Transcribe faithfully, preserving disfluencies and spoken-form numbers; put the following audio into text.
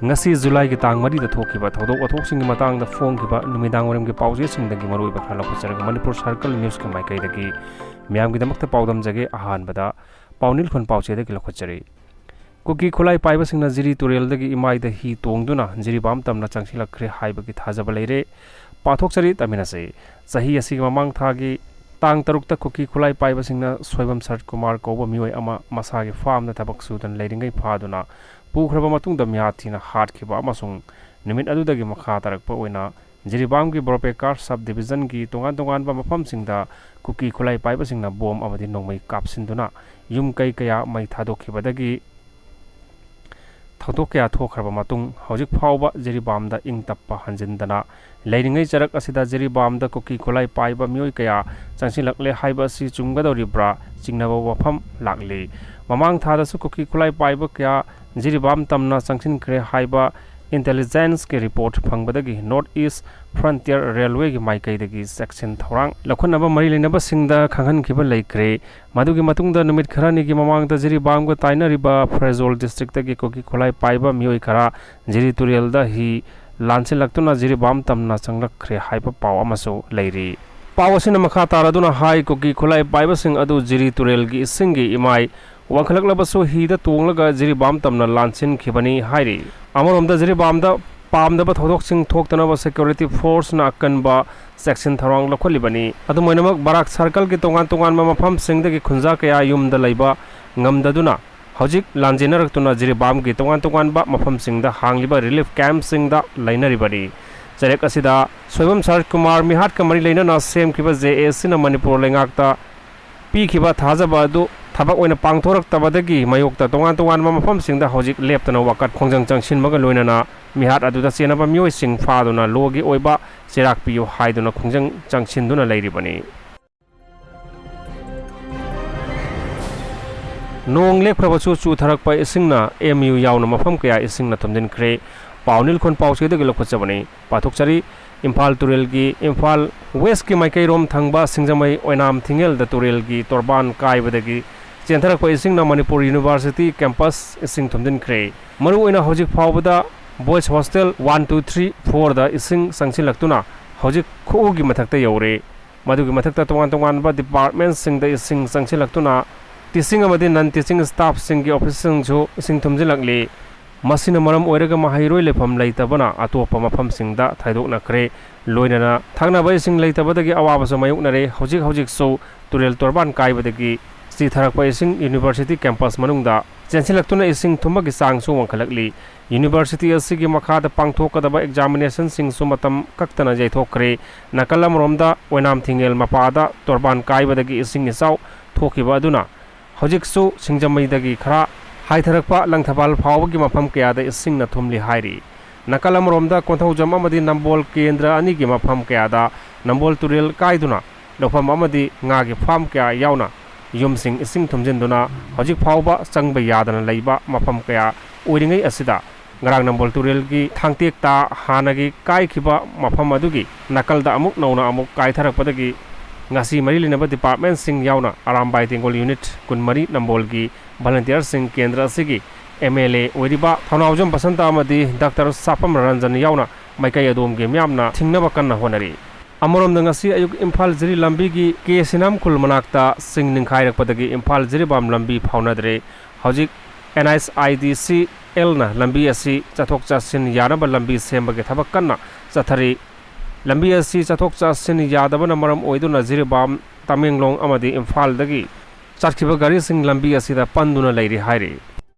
ꯉꯁꯤ ꯖꯨꯂꯥꯏꯒꯤ ꯇꯥꯡ ꯃꯔꯤꯗ ꯊꯣꯛꯈꯤꯕ ꯊꯧꯗꯣꯛ ꯋꯥꯊꯣꯛꯁꯤꯡꯒꯤ ꯃꯇꯥꯡꯗ ꯐꯣꯡꯈꯤꯕ ꯅꯨꯃꯤꯗꯥꯡ ꯋꯥꯏꯔꯝꯒꯤ ꯄꯥꯎꯆꯦꯁꯤꯡꯗꯒꯤ ꯃꯔꯨꯑꯣꯏꯕ ꯈꯔ ꯂꯧꯈꯠꯆꯔꯒ ꯃꯅꯤꯄꯨꯔ ꯁꯔꯀꯜ ꯅ꯭ꯌꯨꯁꯀꯤ ꯃꯥꯏꯀꯩꯗꯒꯤ ꯃꯤꯌꯥꯝꯒꯤꯗꯃꯛꯇ ꯄꯥꯎꯗꯝꯖꯒꯦ꯫ ꯑꯍꯥꯟꯕꯗ ꯄꯥꯎꯅꯤꯜꯈꯣꯟ ꯄꯥꯎꯆꯦꯗꯒꯤ ꯂꯧꯈꯠꯆꯔꯤ꯫ ꯀꯨꯀꯤ ꯈꯨꯠꯂꯥꯏ ꯄꯥꯏꯕꯁꯤꯡꯅ ꯖꯤꯔꯤ ꯇꯨꯔꯦꯜꯗꯒꯤ ꯏꯃꯥꯏꯗ ꯍꯤ ꯇꯣꯡꯗꯨꯅ ꯖꯤꯔꯤꯕꯥꯝ ꯇꯝꯅ ꯆꯪꯁꯤꯜꯂꯛꯈ꯭ꯔꯦ ꯍꯥꯏꯕꯒꯤ ꯊꯥꯖꯕ ꯂꯩꯔꯦ꯫ ꯄꯥꯊꯣꯛꯆꯔꯤ, ꯇꯥꯃꯤꯟꯅꯁꯤ꯫ ꯆꯍꯤ ꯑꯁꯤꯒꯤ ꯃꯃꯥꯡ ꯊꯥꯒꯤ ꯇꯥꯡ ꯇꯔꯨꯛꯇ ꯀꯨꯀꯤ ꯈꯨꯠꯂꯥꯏ ꯄꯥꯏꯕꯁꯤꯡꯅ ꯁꯣꯏꯕꯝ ꯁꯔꯠ ꯀꯨꯃꯥꯔ ꯀꯧꯕ ꯃꯤꯑꯣꯏ ꯑꯃ ꯃꯁꯥꯒꯤ ꯐꯥꯔꯝꯗ ꯊꯕꯛ ꯁꯨꯗꯨꯅ ꯂꯩꯔꯤꯉꯩ ꯐꯥꯗꯨꯅ ꯄꯨꯈ꯭ꯔꯕ ꯃꯇꯨꯡꯗ ꯃꯤꯍꯥꯠ ꯊꯤꯅ ꯍꯥꯠꯈꯤꯕ ꯑꯃꯁꯨꯡ ꯅꯨꯃꯤꯠ ꯑꯗꯨꯗꯒꯤ ꯃꯈꯥ ꯇꯥꯔꯛꯄ ꯑꯣꯏꯅ ꯖꯤꯔꯤꯕꯥꯝꯒꯤ ꯕꯣꯔꯄꯦꯀꯥꯔ ꯁꯕ ꯗꯤꯕꯤꯖꯟꯒꯤ ꯇꯣꯉꯥꯟ ꯇꯣꯉꯥꯟꯕ ꯃꯐꯝꯁꯤꯡꯗ ꯀꯨꯀꯤ ꯈꯨꯠꯂꯥꯏ ꯄꯥꯏꯕꯁꯤꯡꯅ ꯕꯣꯝ ꯑꯃꯗꯤ ꯅꯣꯡꯃꯩ ꯀꯥꯞꯁꯤꯟꯗꯨꯅ ꯌꯨꯝ ꯀꯩ ꯀꯌꯥ ꯃꯩ ꯊꯥꯗꯣꯛꯈꯤꯕꯗꯒꯤ ꯊꯧꯗꯣꯛ ꯀꯌꯥ ꯊꯣꯛꯈ꯭ꯔꯕ ꯃꯇꯨꯡ, ꯍꯧꯖꯤꯛ ꯐꯥꯎꯕ ꯖꯤꯔꯤꯕꯥꯝꯗ ꯏꯪ ꯇꯞꯄ ꯍꯟꯖꯤꯟꯗꯅ ꯂꯩꯔꯤꯉꯩ ꯆꯔꯛ ꯑꯁꯤꯗ ꯖꯤꯔꯤꯕꯥꯝꯗ ꯀꯨꯀꯤ ꯈꯨꯠꯂꯥꯏ ꯄꯥꯏꯕ ꯃꯤꯑꯣꯏ ꯀꯌꯥ ꯆꯪꯁꯤꯜꯂꯛꯂꯦ ꯍꯥꯏꯕ ꯑꯁꯤ ꯆꯨꯝꯒꯗꯧꯔꯤꯕ꯭ꯔꯥ ꯆꯤꯡꯅꯕ ꯋꯥꯐꯝ ꯂꯥꯛꯂꯤ꯫ ꯃꯃꯥꯡ ꯊꯥꯗꯁꯨ ꯀꯨꯀꯤ ꯈꯨꯠꯂꯥꯏ ꯄꯥꯏꯕ ꯀꯌꯥ ꯖꯤꯔꯤꯕꯥꯝ ꯇꯝꯅ ꯆꯪꯁꯤꯟꯈ꯭ꯔꯦ ꯍꯥꯏꯕ ꯏꯟꯇꯦꯂꯤꯖꯦꯟꯁꯀꯤ ꯔꯤꯄꯣꯔꯠ ꯐꯪꯕꯗꯒꯤ ꯅꯣꯔꯠ ꯏꯁ ꯐ꯭ꯔꯟꯇꯤꯌꯔ ꯔꯦꯜꯋꯦꯒꯤ ꯃꯥꯏꯀꯩꯗꯒꯤ ꯆꯦꯛꯁꯤꯟ ꯊꯧꯔꯥꯡ ꯂꯧꯈꯠꯅꯕ ꯃꯔꯤ ꯂꯩꯅꯕꯁꯤꯡꯗ ꯈꯪꯍꯟꯈꯤꯕ ꯂꯩꯈ꯭ꯔꯦ꯫ ꯃꯗꯨꯒꯤ ꯃꯇꯨꯡꯗ ꯅꯨꯃꯤꯠ ꯈꯔꯅꯤꯒꯤ ꯃꯃꯥꯡꯗ ꯖꯤꯔꯤꯕꯥꯝꯒ ꯇꯥꯏꯅꯔꯤꯕ ꯐ꯭ꯔꯦꯖꯣꯜ ꯗꯤꯁꯇ꯭ꯔꯤꯛꯇꯒꯤ ꯀꯨꯀꯤ ꯈꯨꯠꯂꯥꯏ ꯄꯥꯏꯕ ꯃꯤꯑꯣꯏ ꯈꯔ ꯖꯤꯔꯤ ꯇꯨꯔꯦꯜꯗ ꯍꯤ ꯂꯥꯟꯁꯤꯜꯂꯛꯇꯨꯅ ꯖꯤꯔꯤꯕꯥꯝ ꯇꯝꯅ ꯆꯪꯂꯛꯈ꯭ꯔꯦ ꯍꯥꯏꯕ ꯄꯥꯎ ꯑꯃꯁꯨ ꯂꯩꯔꯤ꯫ ꯄꯥꯎ ꯑꯁꯤꯅ ꯃꯈꯥ ꯇꯥꯔꯗꯨꯅ ꯍꯥꯏ, ꯀꯨꯀꯤ ꯈꯨꯠꯂꯥꯏ ꯄꯥꯏꯕꯁꯤꯡ ꯑꯗꯨ ꯖꯤꯔꯤ ꯇꯨꯔꯦꯜꯒꯤ ꯏꯁꯤꯡꯒꯤ ꯏꯃꯥꯏ ꯋꯥꯡꯈꯠꯂꯛꯂꯕꯁꯨ ꯍꯤꯗ ꯇꯣꯡꯂꯒ ꯖꯤꯔꯤꯕꯥꯝ ꯇꯝꯅ ꯂꯥꯟꯁꯤꯟꯈꯤꯕꯅꯤ ꯍꯥꯏꯔꯤ꯫ ꯑꯃꯔꯣꯝꯗ ꯖꯤꯔꯤꯕꯥꯝꯗ ꯄꯥꯝꯗꯕ ꯊꯧꯗꯣꯛꯁꯤꯡ ꯊꯣꯛꯇꯅꯕ ꯁꯦꯀ꯭ꯌꯨꯔꯤꯇꯤ ꯐꯣꯔꯁꯅ ꯑꯀꯟꯕ ꯆꯦꯛꯁꯤꯟ ꯊꯧꯔꯥꯡ ꯂꯧꯈꯠꯂꯤꯕꯅꯤ꯫ ꯑꯗꯨꯝ ꯑꯣꯏꯅꯃꯛ ꯕꯔꯥꯛ ꯁꯔꯀꯜꯒꯤ ꯇꯣꯉꯥꯟ ꯇꯣꯉꯥꯟꯕ ꯃꯐꯝꯁꯤꯡꯗꯒꯤ ꯈꯨꯟꯖꯥ ꯀꯌꯥ ꯌꯨꯝꯗ ꯂꯩꯕ ꯉꯝꯗꯗꯨꯅ ꯍꯧꯖꯤꯛ ꯂꯥꯟꯖꯦꯟꯅꯔꯛꯇꯨꯅ ꯖꯤꯔꯤꯕꯥꯝꯒꯤ ꯇꯣꯉꯥꯟ ꯇꯣꯉꯥꯟꯕ ꯃꯐꯝꯁꯤꯡꯗ ꯍꯥꯡꯂꯤꯕ ꯔꯤꯂꯤꯐ ꯀꯦꯝꯞꯁꯤꯡꯗ ꯂꯩꯅꯔꯤꯕꯅꯤ꯫ ꯆꯔꯦꯛ ꯑꯁꯤꯗ ꯁꯣꯏꯕꯝ ꯁꯔꯠ ꯀꯨꯃꯥꯔ ꯃꯤꯍꯥꯠꯀ ꯃꯔꯤ ꯂꯩꯅꯅ ꯁꯦꯝꯈꯤꯕ ꯖꯦ ꯑꯦ ꯁꯤꯅ ꯃꯅꯤꯄꯨꯔ ꯂꯩꯉꯥꯛꯇ ꯄꯤꯈꯤꯕ ꯊꯥꯖꯕ ꯑꯗꯨ ꯊꯕꯛ ꯑꯣꯏꯅ ꯄꯥꯡꯊꯣꯔꯛꯇꯕꯗꯒꯤ ꯃꯥꯌꯣꯛꯇ ꯇꯣꯉꯥꯟ ꯇꯣꯉꯥꯟꯕ ꯃꯐꯝꯁꯤꯡꯗ ꯍꯧꯖꯤꯛ ꯂꯦꯞꯇꯅ ꯋꯥꯀꯠ ꯈꯣꯡꯖꯪ ꯆꯪꯁꯤꯟꯕꯒ ꯂꯣꯏꯅꯅ ꯃꯤꯍꯥꯠ ꯑꯗꯨꯗ ꯆꯦꯟꯅꯕ ꯃꯤꯑꯣꯏꯁꯤꯡ ꯐꯥꯗꯨꯅ ꯂꯣꯒꯤ ꯑꯣꯏꯕ ꯆꯩꯔꯥꯛ ꯄꯤꯌꯨ ꯍꯥꯏꯗꯨꯅ ꯈꯣꯡꯖꯪ ꯆꯪꯁꯤꯟꯗꯨꯅ ꯂꯩꯔꯤꯕꯅꯤ꯫ ꯅꯣꯡ ꯂꯦꯞꯈ꯭ꯔꯕꯁꯨ ꯆꯨꯊꯔꯛꯄ ꯏꯁꯤꯡꯅ ꯑꯦꯝ ꯌꯨ ꯌꯥꯎꯅ ꯃꯐꯝ ꯀꯌꯥ ꯏꯁꯤꯡꯅ ꯊꯨꯝꯖꯤꯟꯈ꯭ꯔꯦ꯫ ꯄꯥꯎ ꯅꯤꯜꯈꯣꯟ ꯄꯥꯎꯆꯦꯗꯒꯤ ꯂꯧꯈꯠꯆꯕꯅꯤ꯫ ꯄꯥꯊꯣꯛꯆꯔꯤ, ꯏꯝꯐꯥꯜ ꯇꯨꯔꯦꯜꯒꯤ ꯏꯝꯐꯥꯜ ꯋꯦꯁꯀꯤ ꯃꯥꯏꯀꯩꯔꯣꯝ ꯊꯪꯕ ꯁꯤꯡꯖꯃꯩ ꯑꯣꯏꯅꯥꯝ ꯊꯤꯡꯉꯦꯜꯗ ꯇꯨꯔꯦꯜꯒꯤ ꯇꯣꯔꯕꯥꯟ ꯀꯥꯏꯕꯗꯒꯤ ꯆꯦꯟꯊꯔꯛꯄ ꯏꯁꯤꯡꯅ ꯃꯅꯤꯄꯨꯔ ꯌꯨꯅꯤꯚꯔꯁꯤꯇꯤ ꯀꯦꯝꯄꯁ ꯏꯁꯤꯡ ꯊꯨꯝꯖꯤꯟꯈ꯭ꯔꯦ꯫ ꯃꯔꯨꯑꯣꯏꯅ ꯍꯧꯖꯤꯛ ꯐꯥꯎꯕꯗ boys hostel one, two, three, ꯐꯣꯔꯗ ꯏꯁꯤꯡ ꯆꯪꯁꯤꯜꯂꯛꯇꯨꯅ ꯍꯧꯖꯤꯛ ꯈꯨꯎꯒꯤ ꯃꯊꯛꯇ ꯌꯧꯔꯦ꯫ ꯃꯗꯨꯒꯤ ꯃꯊꯛꯇ ꯇꯣꯉꯥꯟ ꯇꯣꯉꯥꯟꯕ ꯗꯤꯄꯥꯔꯠꯃꯦꯟꯁꯤꯡꯗ ꯏꯁꯤꯡ ꯆꯪꯁꯤꯜꯂꯛꯇꯨꯅ ꯇꯤꯆꯤꯡ ꯑꯃꯗꯤ ꯅꯟ ꯇꯤꯆꯤꯡ ꯁ꯭ꯇꯥꯐꯁꯤꯡꯒꯤ ꯑꯣꯐꯤꯁꯁꯤꯡꯁꯨ ꯏꯁꯤꯡ ꯊꯨꯝꯖꯤꯜꯂꯛꯂꯤ꯫ ꯃꯁꯤꯅ ꯃꯔꯝ ꯑꯣꯏꯔꯒ ꯃꯍꯩꯔꯣꯏ ꯂꯩꯐꯝ ꯂꯩꯇꯕꯅ ꯑꯇꯣꯞꯄ ꯃꯐꯝꯁꯤꯡꯗ ꯊꯥꯏꯗꯣꯛꯅꯈ꯭ꯔꯦ꯫ ꯂꯣꯏꯅꯅ ꯊꯛꯅꯕ ꯏꯁꯤꯡ ꯂꯩꯇꯕꯗꯒꯤ ꯑꯋꯥꯕꯁꯨ ꯃꯥꯌꯣꯛꯅꯔꯦ꯫ ꯍꯧꯖꯤꯛ ꯍꯧꯖꯤꯛꯁꯨ ꯇꯨꯔꯦꯜ ꯇꯣꯔꯕꯥꯟ ꯀꯥꯏꯕꯗꯒꯤ ꯆꯤꯊꯔꯛꯄ ꯏꯁꯤꯡ ꯌꯨꯅꯤꯚꯔꯁꯤꯇꯤ ꯀꯦꯝꯄꯁ ꯃꯅꯨꯡꯗ ꯆꯦꯟꯁꯤꯜꯂꯛꯇꯨꯅ ꯏꯁꯤꯡ ꯊꯨꯝꯕꯒꯤ ꯆꯥꯡꯁꯨ ꯋꯥꯡꯈꯠꯂꯛꯂꯤ꯫ ꯌꯨꯅꯤꯚꯔꯁꯤꯇꯤ ꯑꯁꯤꯒꯤ ꯃꯈꯥꯗ ꯄꯥꯡꯊꯣꯛꯀꯗꯕ ꯑꯦꯛꯖꯥꯃꯤꯅꯦꯁꯟꯁꯤꯡꯁꯨ ꯃꯇꯝ ꯀꯛꯇꯅ ꯌꯩꯊꯣꯛꯈ꯭ꯔꯦ꯫ ꯅꯥꯀꯜ ꯑꯃꯔꯣꯝꯗ ꯑꯣꯏꯅꯥꯝ ꯊꯤꯡꯉꯦꯜ ꯃꯄꯥꯗ ꯇꯣꯔꯕꯥꯟ ꯀꯥꯏꯕꯗꯒꯤ ꯏꯁꯤꯡ ꯏꯆꯥꯎ ꯊꯣꯛꯈꯤꯕ ꯑꯗꯨꯅ ꯍꯧꯖꯤꯛꯁꯨ ꯁꯤꯡꯖꯃꯩꯗꯒꯤ ꯈꯔ ꯍꯥꯏꯊꯔꯛꯄ ꯂꯪꯊꯕꯥꯜ ꯐꯥꯎꯕꯒꯤ ꯃꯐꯝ ꯀꯌꯥꯗ ꯏꯁꯤꯡꯅ ꯊꯨꯝꯂꯤ ꯍꯥꯏꯔꯤ꯫ ꯅꯥꯀꯜ ꯑꯃꯔꯣꯝꯗ ꯀꯣꯟꯊꯧꯖꯝ ꯑꯃꯗꯤ ꯅꯝꯕꯣꯜ ꯀꯦꯟꯗ꯭ꯔ ꯑꯅꯤꯒꯤ ꯃꯐꯝ ꯀꯌꯥꯗ ꯅꯝꯕꯣꯜ ꯇꯨꯔꯦꯜ ꯀꯥꯏꯗꯨꯅ ꯂꯧꯐꯝ ꯑꯃꯗꯤ ꯉꯥꯒꯤ ꯐꯥꯔꯝ ꯀꯌꯥ ꯌꯥꯎꯅ ꯌꯨꯝꯁꯤꯡ ꯏꯁꯤꯡ ꯊꯨꯝꯖꯤꯟꯗꯨꯅ ꯍꯧꯖꯤꯛ ꯐꯥꯎꯕ ꯆꯪꯕ ꯌꯥꯗꯅ ꯂꯩꯕ ꯃꯐꯝ ꯀꯌꯥ ꯑꯣꯏꯔꯤꯉꯩ ꯑꯁꯤꯗ ꯉꯔꯥꯡ ꯅꯝꯕꯣꯜ ꯇꯨꯔꯦꯜꯒꯤ ꯊꯥꯡꯇꯦꯛꯇ ꯍꯥꯟꯅꯒꯤ ꯀꯥꯏꯈꯤꯕ ꯃꯐꯝ ꯑꯗꯨꯒꯤ ꯅꯥꯀꯜꯗ ꯑꯃꯨꯛ ꯅꯧꯅ ꯑꯃꯨꯛ ꯀꯥꯏꯊꯔꯛꯄꯗꯒꯤ ꯉꯁꯤ ꯃꯔꯤ ꯂꯩꯅꯕ ꯗꯤꯄꯥꯔꯠꯃꯦꯟꯁꯤꯡ ꯌꯥꯎꯅ ꯑꯔꯥꯝꯕꯥꯏ ꯇꯦꯡꯒꯣꯜ ꯌꯨꯅꯤꯠ ꯀꯨꯟꯃꯔꯤ ꯅꯝꯕꯣꯜꯒꯤ ꯚꯂꯟꯇꯤꯌꯔꯁꯤꯡ ꯀꯦꯟꯗ꯭ꯔ ꯑꯁꯤꯒꯤ ꯑꯦꯝ ꯑꯦꯜ ꯑꯦ ꯑꯣꯏꯔꯤꯕ ꯊꯧꯅꯥꯎꯖꯝ ꯕꯁꯟꯇ ꯑꯃꯗꯤ ꯗꯥꯛꯇꯔ ꯁꯥꯄꯝ ꯔꯟꯖꯟ ꯌꯥꯎꯅ ꯃꯥꯏꯀꯩ ꯑꯗꯣꯝꯒꯤ ꯃꯤꯌꯥꯝꯅ ꯊꯤꯡꯅꯕ ꯀꯟꯅ ꯍꯣꯠꯅꯔꯤ꯫ ꯑꯃꯔꯣꯝꯗ ꯉꯁꯤ ꯑꯌꯨꯛ ꯏꯝꯐꯥꯜ ꯖꯤꯔꯤ ꯂꯝꯕꯤꯒꯤ ꯀꯦ ꯁꯤꯅꯥꯝ ꯈꯨꯜ ꯃꯅꯥꯛꯇ ꯆꯤꯡ ꯅꯤꯡꯈꯥꯏꯔꯛꯄꯗꯒꯤ ꯏꯝꯐꯥꯜ ꯖꯤꯔꯤꯕꯥꯝ ꯂꯝꯕꯤ ꯐꯥꯎꯅꯗ꯭ꯔꯦ꯫ ꯍꯧꯖꯤꯛ ꯑꯦꯟ ꯑꯩꯆ ꯑꯥꯏ ꯗꯤ ꯁꯤ ꯑꯦꯜꯅ ꯂꯝꯕꯤ ꯑꯁꯤ ꯆꯠꯊꯣꯛ ꯆꯠꯁꯤꯟ ꯌꯥꯅꯕ ꯂꯝꯕꯤ ꯁꯦꯝꯕꯒꯤ ꯊꯕꯛ ꯀꯟꯅ ꯆꯠꯊꯔꯤ꯫ ꯂꯝꯕꯤ ꯑꯁꯤ ꯆꯠꯊꯣꯛ ꯆꯠꯁꯤꯟ ꯌꯥꯗꯕꯅ ꯃꯔꯝ ꯑꯣꯏꯗꯨꯅ ꯖꯤꯔꯤꯕꯥꯝ, ꯇꯃꯦꯡꯂꯣꯡ ꯑꯃꯗꯤ ꯏꯝꯐꯥꯜꯗꯒꯤ ꯆꯠꯈꯤꯕ ꯒꯥꯔꯤꯁꯤꯡ ꯂꯝꯕꯤ ꯑꯁꯤꯗ ꯄꯟꯗꯨꯅ ꯂꯩꯔꯤ ꯍꯥꯏꯔꯤ꯫